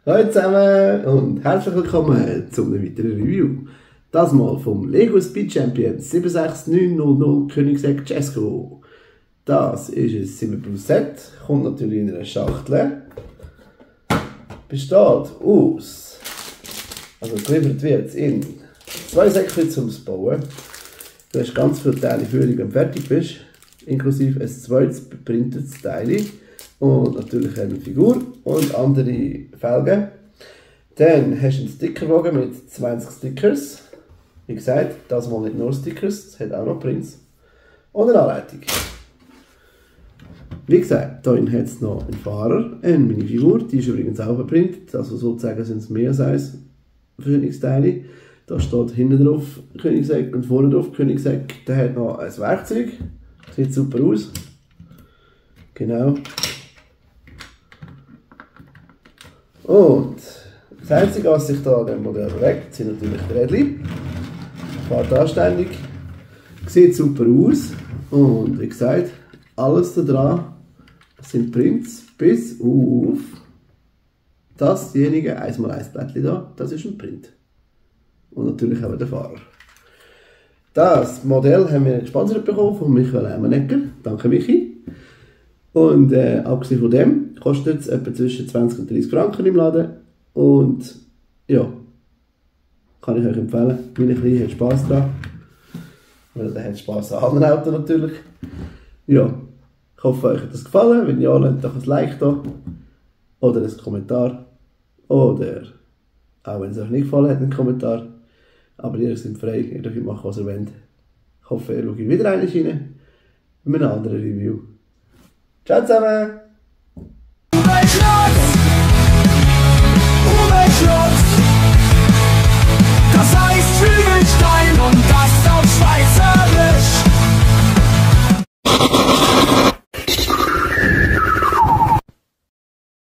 Hallo zusammen und herzlich willkommen zu einem weiteren Review. Das mal vom Lego Speed Champion 76900 Koenigsegg Jesko. Das ist ein 7 Plus Set, kommt natürlich in einer Schachtel. Besteht aus, also geliefert wird es in 2 Säckchen zum Bauen. Du hast ganz viele Teile für, wenn du fertig bist, inklusive ein zweites beprintetes Teil. Und natürlich eine Figur und andere Felgen. Dann hast du einen Stickerwagen mit 20 Stickers. Wie gesagt, das mal nicht nur Stickers, es hat auch noch Prints. Und eine Anleitung. Wie gesagt, hier hat es noch einen Fahrer, eine Minifigur, die ist übrigens auch beprintet, also sozusagen sind es mehr als eins Königsteile. Da steht hinten drauf Koenigsegg und vorne drauf Koenigsegg. Der hat noch ein Werkzeug, sieht super aus. Genau. Und das Einzige, was sich da an dem Modell bewegt, sind natürlich die Rädchen. Fährt anständig. Sieht super aus. Und wie gesagt, alles da dran sind Prints, bis auf dasjenige 1x1 Blättchen da, das ist ein Print. Und natürlich auch der Fahrer. Das Modell haben wir gesponsert bekommen von Michael Eimenecker. Danke Michi. Und abgesehen von dem kostet es etwa zwischen 20 und 30 Franken im Laden. Und ja, kann ich euch empfehlen. Meine Kleine hat Spass dran. Oder der hat Spass an anderen Autos natürlich. Ja, ich hoffe, euch hat das gefallen. Wenn ja, lasst doch ein Like da. Oder ein Kommentar. Oder, auch wenn es euch nicht gefallen hat, einen Kommentar. Aber ihr seid frei, ihr dürft machen, was ihr wollt. Ich hoffe, ihr schaut wieder rein mit einem anderen Review. Ciao zusammen!